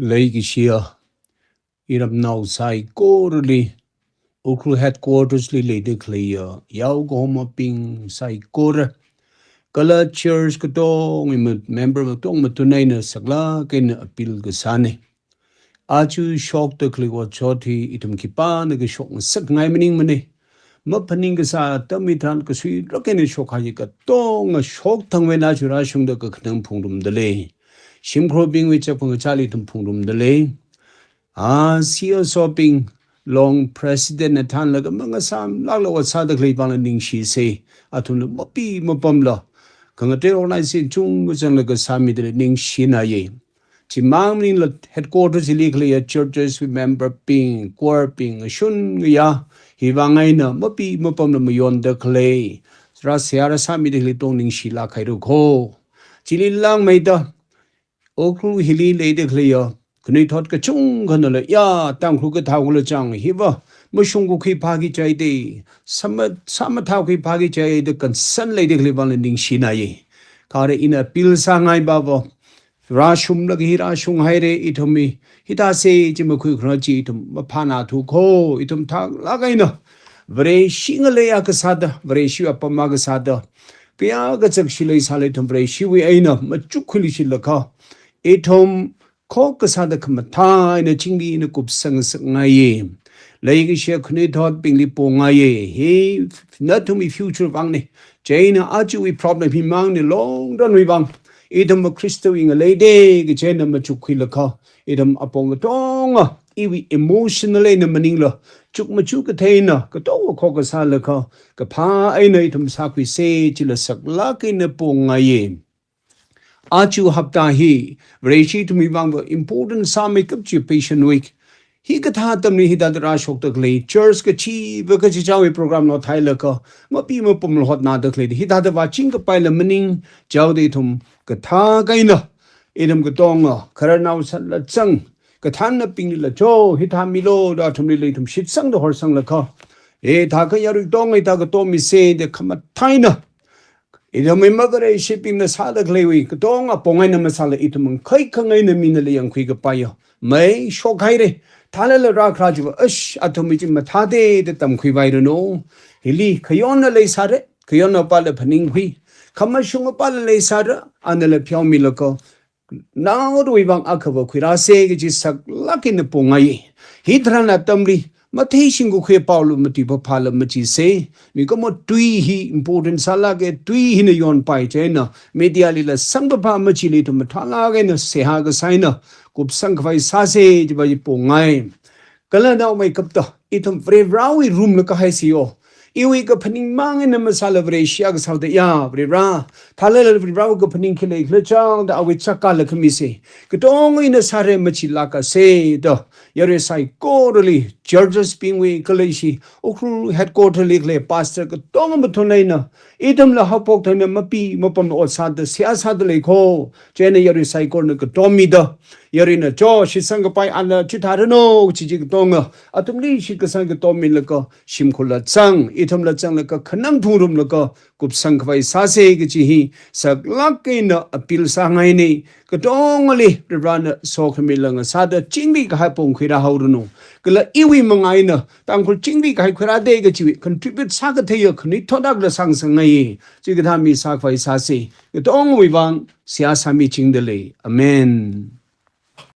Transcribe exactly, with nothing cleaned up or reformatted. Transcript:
Leikashiya iramnao saikorali, Ukhrul headquarters li leida khaleiya yaokahomabing saikora, kala church katonga ma-, member katonga mathun eina saklāk eina appeal kasāna. Aja shokda khalei otshot hi ithum khipāna kashok ngasak ngai maningmana. Maphaning kasā atam hitharan kasuirak eina shokhai katonga shokthangwui eina aja rāshungda kakhanang phungrumda lei. Shimkhurbingwui chapang kachāli ithum phungrumda lei. A, C S O bing, long president na thanlaga mangasāmlākla ot sāda khalei vangla ningshisa. Athumla mapi mapamla khangatei organization chungkachangla kasāmida lei, ningshinaya. Chimang maningla headquarters hili khaleiya churches wui member bing, choir bing, ngashun ngayā, hi vang eina mapi mapamla mayonda khalei, rāseihā rāsāmida khalei katonga ningshilāk haira kho. Chili langmeida, Ukhrul hili leida khaleiya khanuithot kachungkhanala, ya, Tangkhul kathā kula chang, hiva mashungkakhui phāki chai de, sāma-, sāmathākhui phāki chai de, concern leida khalei vangla ningshinaya. Kha arui ina appeal sāngai bava, rāshunglaga hi rāshunghaira, ithum hi hithāsa chi makhuikharā chi ithum maphānathu kho. Ithum thaklāk eina Vareshi ngalei akha sāda, Vareshi apam akha sāda, kayākha chakshi leisālala ithum Vareshiwui eina machukkhui leishilaga, ithum khokkha sāda khamathā eina chingri eina kupsang ngasakngaiya. Leikashiya khanuithotbingli pongaiya. Hi nathumwui future vangna. Chieina ajawui problem himangna, long run wui vang ithumva Khristawui ngalei da kaji eina machukkhuilaga, ithum apong katonga iwui emotional eina maningla, chukmaja kathei eina katonga khokkha sālaga, kaphā eina ithum sākhuisa chila saklāk eina pongaiya. Aja hapta hi Vareshi ithumwui vangva important sāmeikap chi Passion Week. Hikathā atamli hithāda rāshokda khalei, church kachiva kachichāwui program lo thailaga, mapi mapamla hotnada khalei, hithāda vāching kapaila maning, chaoda ithum kathak eina, ithum katonga khararnao sālala chang, kathānnabinglila cho, hithā milo da athumlila ithum shitsangda horsanglaga, e, thākha yarui katonga hithā katomisa da khamathā eina, ithumwui mavareshibingna sāda khaleiwui katonga pong eina masāla ithum ngakhai khangaina minala yangkhui kapaiya. Mai shokhaira. Thālala rākharā chiva, ash, athumwui chi mathāda da tamkhuipairanu. Hili khayonna leisāra, khayonna pāla phaningkhui, khamashunga pāla leisāra, anala pheomilaga, naoruiwui vang akhava khuirāsa kaji saklāk eina pongaiya. Hitharan atamli, matheishingkakhui paolu matuiphaphāla machisa. Mikumo tui hi important sālāka, tui hina yonpai chieina, media lila sangpaphā machili ithum mathālāk eina seihā kasā eina kupsang khavai sāsa chiva hi pongai. Kala naomeikapta, ithum Varivarāwui room la kahai siyo. Iwui kaphaning mang eina masāla Vareshi akha sāda ya, Varivarā, thālala Varivarāwui kaphaning khi leikhala chang da awui chākla khamisa. Katonga ina sāra, machilākasa da, yarui saikorali, churches bingwui kala ishi Ukhrul headquarter li khalei pastor katonga mathun eina, ithumla haophok thangna mapi mapamla ot sāda, seihā sāda lei kho. Chieina yarui saikorana katomida, yaruina cho, shitsang kapai ana chithāranu, chi chi katonga athumli shitkasang katomilaga, shimkhurla chang, ithumla changlaga, khanang phungrumlaga, kupsang khavai sāsa kaji hi saklāk eina appeal sāngaina. Katongali Varivarāna sokhamila ngasāda chingri kahai pong khuirāhaoranu. Kala iwui manga eina Tangkhul chingri kahai khuirāda kajiwui contribute sākatheiya khanuithot akhala sāngasakngai. Chikathā mi sākhavai sāsa. Katongawui vang seihā sāmichingda lei. Amen.